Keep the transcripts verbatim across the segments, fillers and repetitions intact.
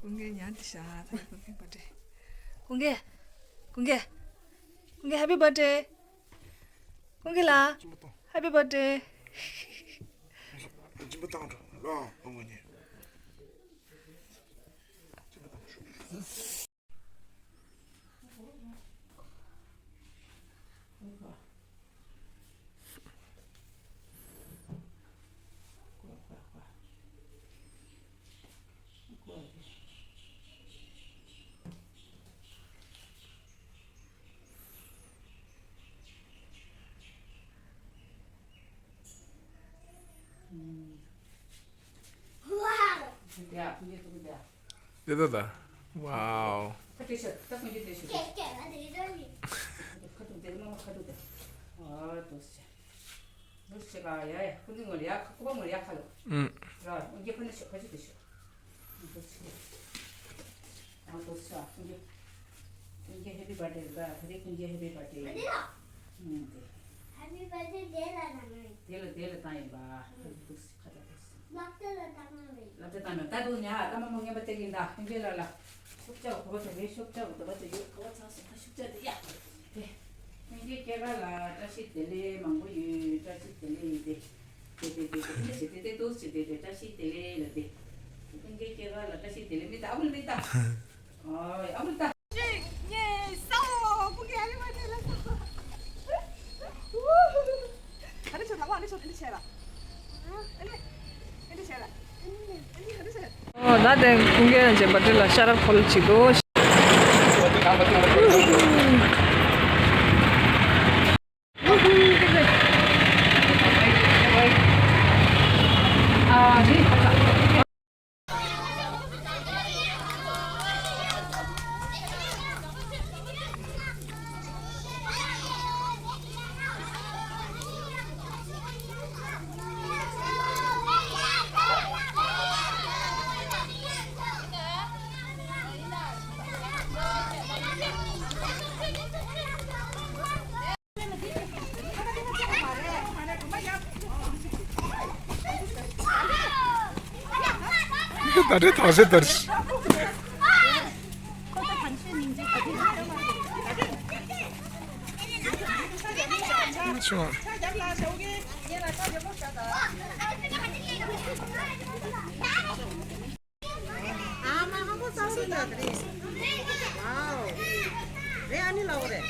ཀུན་དགའ་ཉལ་ཏེ་ཤག་ད་ཀུན་དགའི་བར་ཐི་ཌེ། ཀུན་དགའ། ཀུན་དགའ། ཀུན་དགའ་ཧེ་པི་བར་ཐི་ཌེ། ཀུན་དགའ་ལགས། སྦྱིན་པ་བཏང་། ཧེ་པི་བར་ཐི་ཌེ། སྦྱིན་པ་བཏང་འགྲོ་ལོ། ཨ་མ་ངས། ཡ། ཡ། ཡ། ཡ། ཡ། ཝའོ། ཁ་ཏོག་ཙམ། ད་ཁོང་ཁྲོ་ཏོག་ཙམ། ཁ་ཏོག་དེར་མ་མ་ཁ་ཏོག་དེ། ཨ་ཏོག་ཙམ། ཏོག་ཙམ་ཡ་ཡ། ཁོང་ཁྲོ་ངོ་ལ་ཡ་ཁ་ཁོ་པ་ངོ་ལ་ཡ་ཁ་ལོ། ཨུམ། ར་ཨུན་གྱི་ཁ་ན་ཤོག་ཁ་ཅིག་ཏོག་ཙམ། ཏོག་ཙམ། ཨ་ཏོག་ཙམ། ཨུན་གྱི། ཀུན་དགའི་ཧེ་པི་བར་ཐི་ཌེ་རེད་པ། ད་རེས་ཀུན་དགའི་ཧེ་པི་བར་ཐི་ཌེ་རེད། ཨ་དེ་ལ། ཨུམ་དེ། ཧེ་པི་བར་ཐི་ཌེ་དེ་ལ་བཏང་ཡིན། དེ་ལ་དེ་ལ་བཏང་ཡིན་པ། ཧ་ལས་ཏོག་ཙམ་ཁ་ཏོག་ཙམ། ལག་པ་ལ་བཏང་ན་རེད། ལག་པ་བཏང་ན་ད་དུང་ཉ་ཨ་མ་མོ་ངན་པ་སྟེར་གྱིན་གདའ། ཀུན་དགའི་ལག་ལ། ཤུགས་ཆེ་བ་གོ་བ་དེ་རེད། ཤུགས་ཆེ་བ་དེ་བ་དེ་ཡོད། གོ་བ་ཚང་སོང་། ད་ཤུགས་ཆེ་དེ་ཡ། དེ། ཀུན་དགའི་སྐྱེས་སྐར་ལ་བཀྲ་ཤིས་བདེ་ལེགས་མང་པོ་ཡོད། བཀྲ་ཤིས་བདེ་ལེགས་ཡིན་ཏེ། དེ་དེ་དེ་དེ་དེ་དེ་དེ་ཏོག་ཙམ་དེ་དེ་བཀྲ་ཤིས་བདེ་ལེགས་ལ་དེ། ཀུན་དགའི་སྐྱེས་སྐར་ལ་བཀྲ་ཤིས་བདེ་ལེགས་མི་ད་ཨ་མ་ལ་མི་ད། ཨོ་ཨ་མ་ལ་ད། གཅིག་གཉིས་གསུམ། ཀུན་དགའི་ཧེ་པི་བར་ཐི་ཌེ་ལ་ས། ཨ་ནི་ཆོ་ལ་བ་ཨ་ནི་ཆོ་ཨ་ནི་ཆེ་ལ། ཨ་ནི་ཨ་ནི་ཆེ་ལ། ཨ་ནི་ཨ་ནི་ཆེ་ལ། ཨོ་ད་དེ་ཀུན་དགའི་རྗེས་བར་ཐི་ལ་ཤ་ར་ཕོལ་ཅིག་འདུག་ད་རེས་ཐག་ཆོད་ལྟར། ཆུང་། ཨ་མ་ཧ་གོ་ས་རུ་ད་རེད། ཝའོ། རེད་ཨ་ནི་ལའོ་རེད།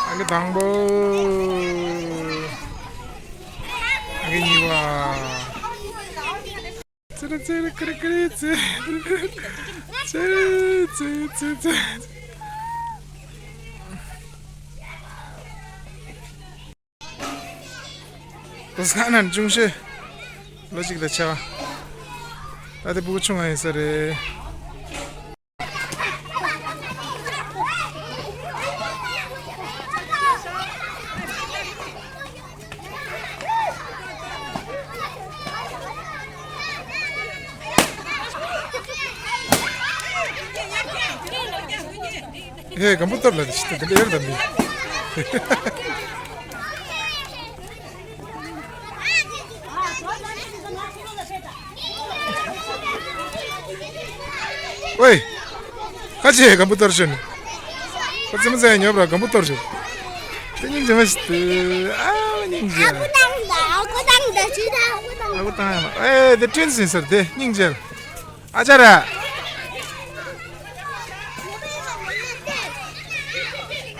ཨ་ཁུ་དང་པོ། ཨ་ཁུ་གཉིས་པ། ཙི་རི་ཙི་རི་ཀི་རི་ཀི་རི་ཙི། ཙི་ཙི་ཙི་ཙི། ད་ས་ན་ཅུང་ཤེས། ལོ་གཅིག་དང་ཕྱེད་ཀ། ད་དེ་ཕྲུ་གུ་ཆུང་ང་ཡིན་ས་རེད། ཧེ། སྒམ་པོ་སྟོར་ལ་དེ་ཤི་ཏེ་དེ་འདྲ་ཡར་དམ་པའི། ཝེ། ཁ་ཆེ་སྒམ་པོ་སྟོར་ཤོན། ཁ་ཙི་མ་ཙི་ཉོབ་ར་སྒམ་པོ་སྟོར་ཤོན། དེ་སྙིང་རྗེ་མ་ཤི་ཏེ། ཨ་སྙིང་རྗེ། ཨ་ཁུ་བཏང་ད། ཨ་ཁུ་བཏང་ད། ཅི་ད་ཨ་ཁུ་བཏང་། ཨ་ཁུ་བཏང་ཡ་མ། ཨེ་དེ་ཊུ་ཝིན་སི་ཡིན་ས་རེད། དེ་སྙིང་རྗེ། ཨ་ཅག་ར།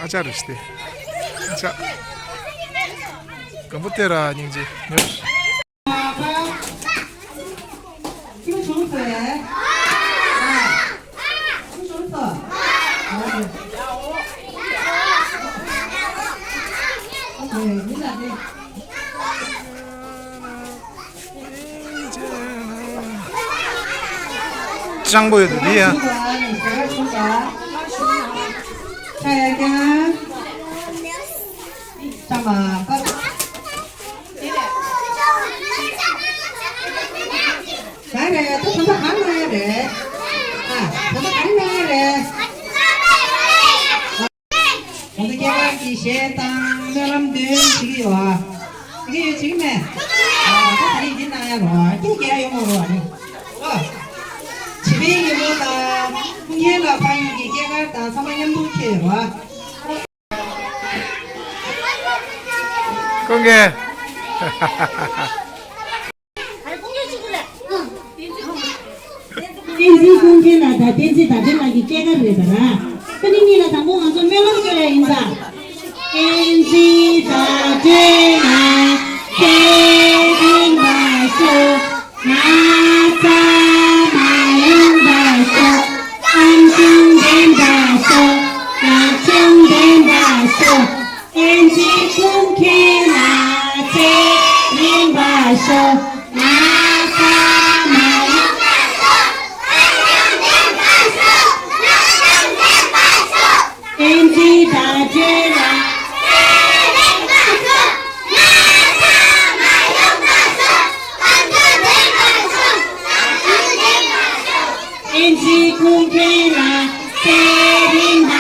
ཨ་ཅག་རེད་ཤི་སྟེ། ཨ་ཅག། སྒམ་པོ་སྟེར་ར་སྙིང་རྗེ་ཉོབ། ཁྱོད་བྱུང་ཟེར། ཨ། ཁྱོད་བྱུང་ཟེར། ཨ། སྤྱང་པོ་ཡོད་དོ་དེ་ཡ། ཆ་ཡ་ཀྱང་། ཆ་མ་པ། ག་རེ་ད་ད་ད་ག་རེ་རེད། ཨ་ད་ད་ག་རེ་རེད། ང་ཚོ་སྐྱེས་སྐར་གྱི་གཞས་དང་སྨོན་ལམ་འདོན་བྱེད་ཀྱི་ཡོད་ཨ། བྱེད་ཀྱི་ཡོད་བྱེད་ཀྱི་མེད། ཨ་ད་ད་རེས་འདི་གནང་ཡ་རོ་ཨ་སྐྱེས་སྐྱེས་ཡོད་མ་རོ་ཨ་ནི། ཨ། བྱིས་པའི་ཉིན་མོ་དང་ཀུན་མཁྱེན་ལ་ཕ་ཡུལ་གྱི་སྐྱེས་སྐར་དང་ཚང་མ་མཉམ་དུ་འཁྱེར་ཡོད་རོ་ཨ། ཀུན་མཁྱེན། བསྟན་འཛིན་ཀུན་མཁྱེན་ལགས་དང་བསྟན་འཛིན་ཟླ་སྒྲོན་ལགས་ཀྱི་སྐྱེས་སྐར་རེད་པ་ར། ཁ་ནི་གཉིས་ལ་དང་པོ་ང་ཚོ་སྨོན་ལམ་སྐྱོར་ཡ་ཡིན་ས། བསྟན་འཛིན་ཟླ་སྒྲོན་ལགས་ཚེ་རིང་བ་ཤོག་ན་ཚ་མ་ཡོང་བ་ཤོག་ཨང་ཆུང་ལྡན་པ་ཤོག་ལག་ཆུང་ལྡན་པ་ཤོག་བསྟན་འཛིན་ཀུན་མཁྱེན་ལགས་ཚེ་རིང་བ་ཤོག་ན་ཚ་མ་ཡོང་བ་ཤོག་ཨང་ཆུང་ལྡན་པ་ཤོག་ཨང་ཆུང་ལྡན་པ་ཤོག་བསྟན་འཛིན་ཟླ་སྒྲོན་ལགས། བསྟན་འཛིན་ཀུན་མཁྱེན་ལགས་ཚེ་རིང་བ།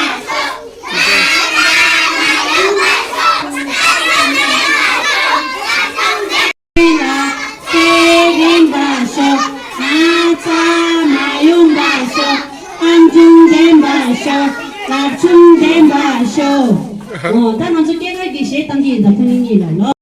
ཚེ་རིང་བ་ཤོག་ན་ཚ་མ་ཡོང་བ་ཤོག་ཨང་ཆུང་ལྡན་པ་ཤོག་ལག་ཆུང་ལྡན་པ་ཤོག་འོ་ད་ང་ཚོ་སྐྱེས་སྐར་གྱི་གཞས་གཏང་གི་ཡིན་ད་ཁོ་གཉིས་གཉིས་ལ་ལོ།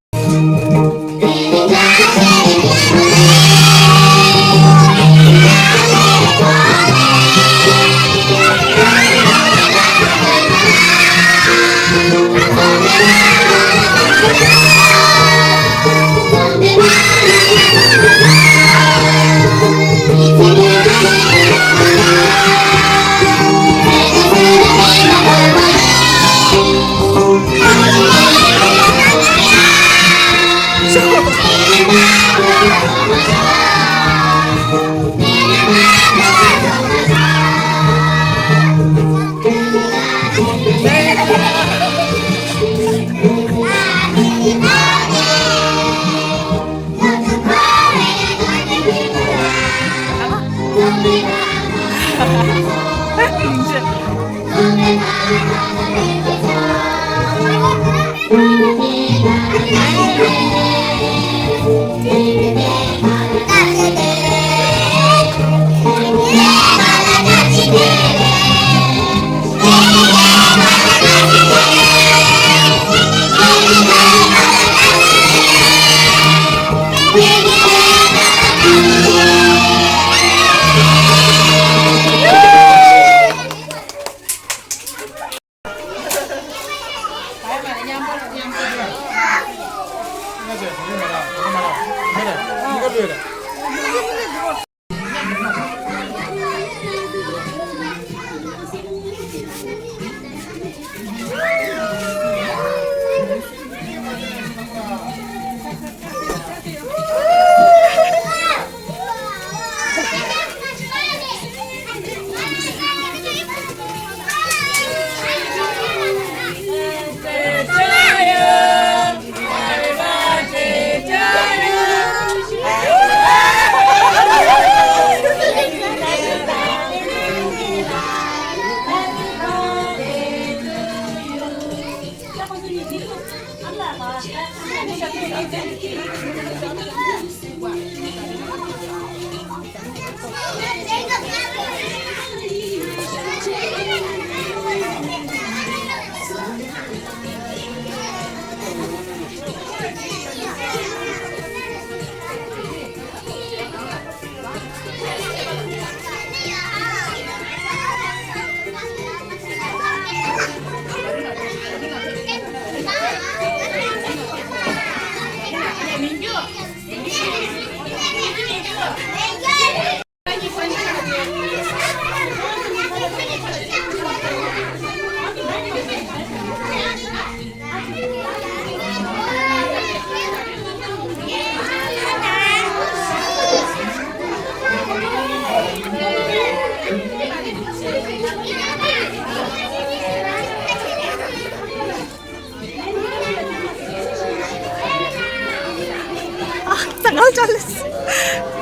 ང་ལ་ཅག་ལས།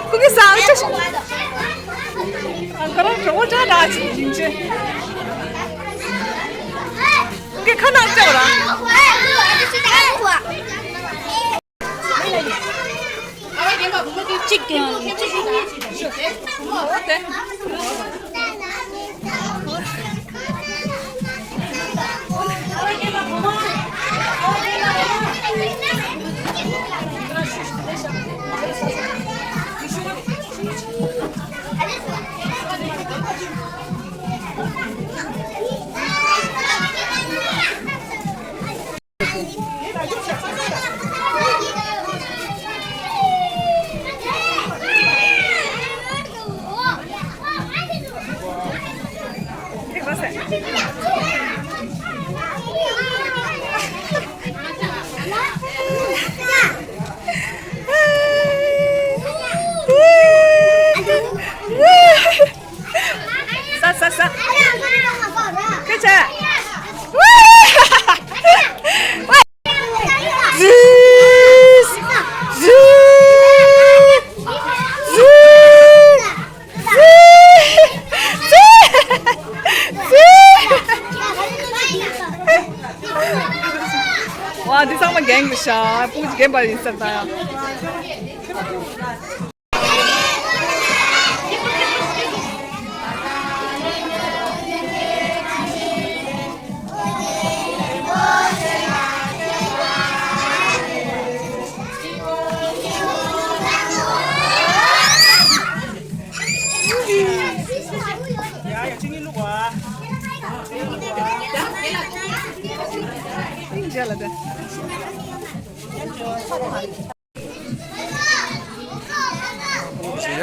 ཁོ་གི་ས་ཨང་ཅག་ཤི། ཨང་ཀ་རང་གྲོགས་པོ་ཅག་ར་ཅི་ཡིན་ཅི། ཁོ་གི་ཁ་ནང་ཅག་ར། གཅིག་གི་ཡང་གཅིག་གི་ཡང་། ས་ས་ས། ཁྱེད་ཆ། ཟིག་ཟིག་ཟིག་ཟིག་ཟིག་ཝ། འདི་ཚང་མ་རྒན་གྱི་ཤ། སྤུ་གུ་རྒན་པ་ཡིན་ས་ད་ཡ།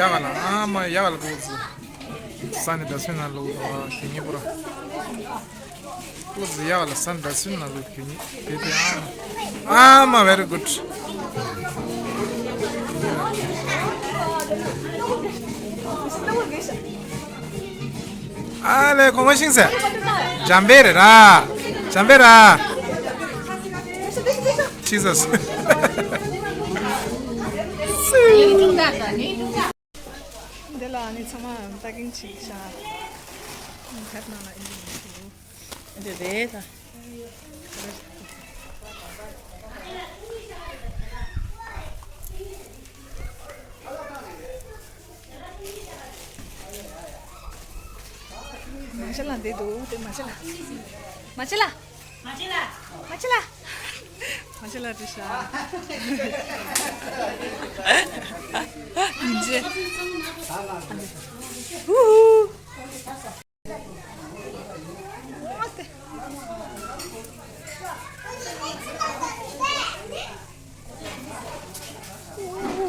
ཡག་ལ་ཨ་མ་ཡག་ལ་ཀུ་ཙི། ས་ནི་ད་སུན་ན་ལོ་ཞེ་ཉེ་པོ་ར། ཀུ་ཙི་ཡག་ལ་ས་ནི་ད་སུན་ན་ལོ་ཞེ་ཉེ་དེ་དེ་ཨ་མ། ཨ་མ་very good། ཨ་ལེ་ཁོང་མ་ཤིང་ཟེར། འཇམ་པེ་རེད་ར། འཇམ་པེ་ར། Jesus། འདི་ལ་ཨ་ནི་ཚང་མ་packing་བྱེད་ཤག་ཕེབས་ནང་ལ་ཨིན་ཇི་མི་ཐུབ། འདི་རེད་ད། མ་ཤ་ལ་འདི་འདུག་དེ་མ་ཤ་ལ། མ་ཤ་ལ། མ་ཤ་ལ། མ་ཤ་ལ། མ་ཤ་ལ་དེ་ཤ། ཡིན་ཅེ། ཧུ་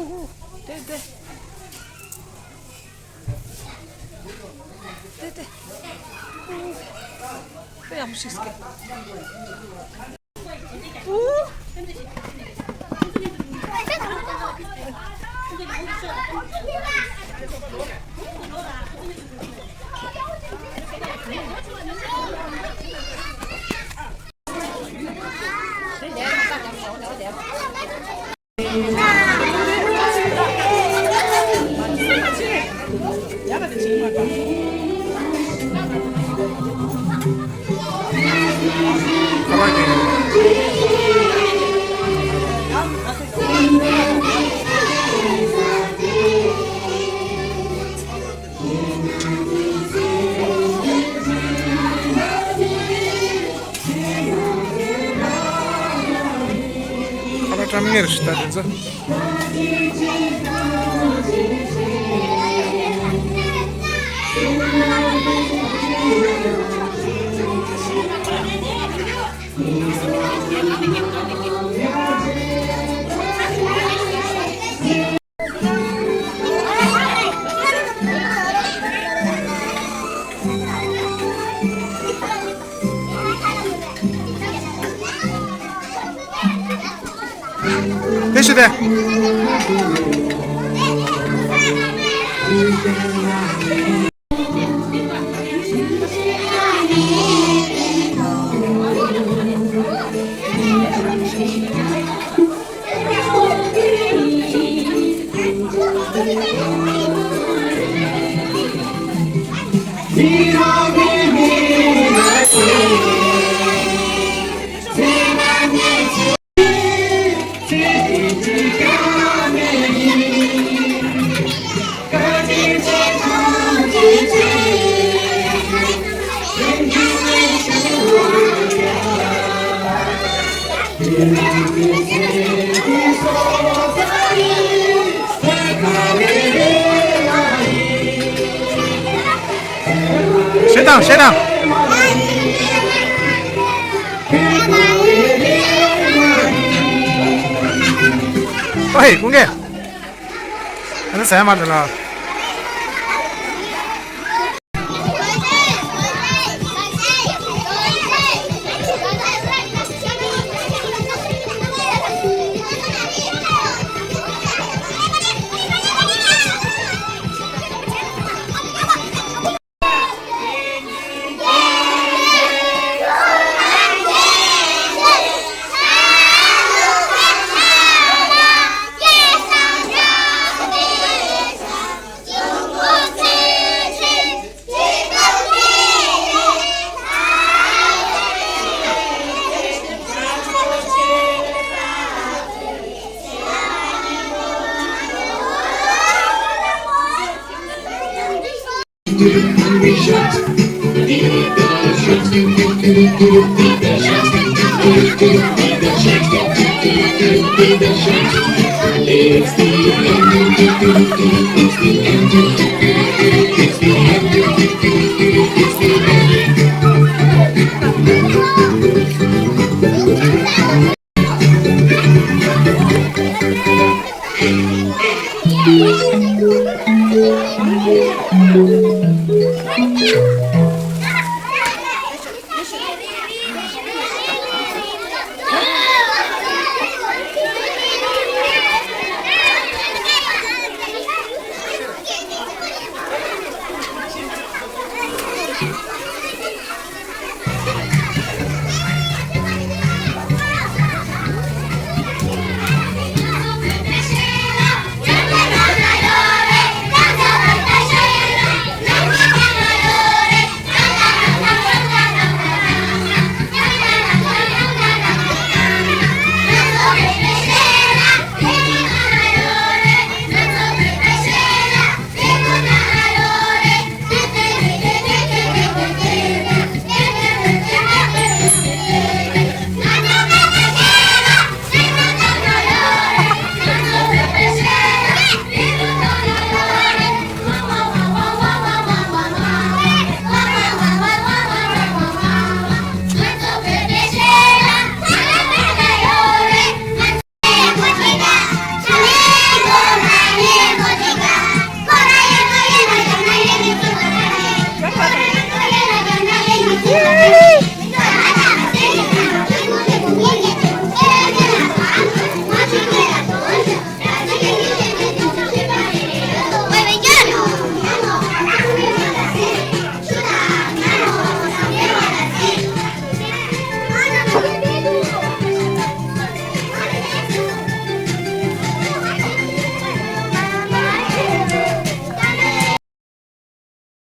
ཧུ། དེ་དེ། དེ་དེ། དཔེ་ཡག་པོ་ཞིག་སྐྱེ། ཁ་པར་ཀྲམ་ངེར་ཤི་ད་དེ་ཚོ། དེ་ཤི་དེ། དང་། བཤད་དང་། ཨོ་ཧེ། ཀུན་དགའ། ཨ་ནི་ཟ་ཡ་མ་འདྲ་ལ།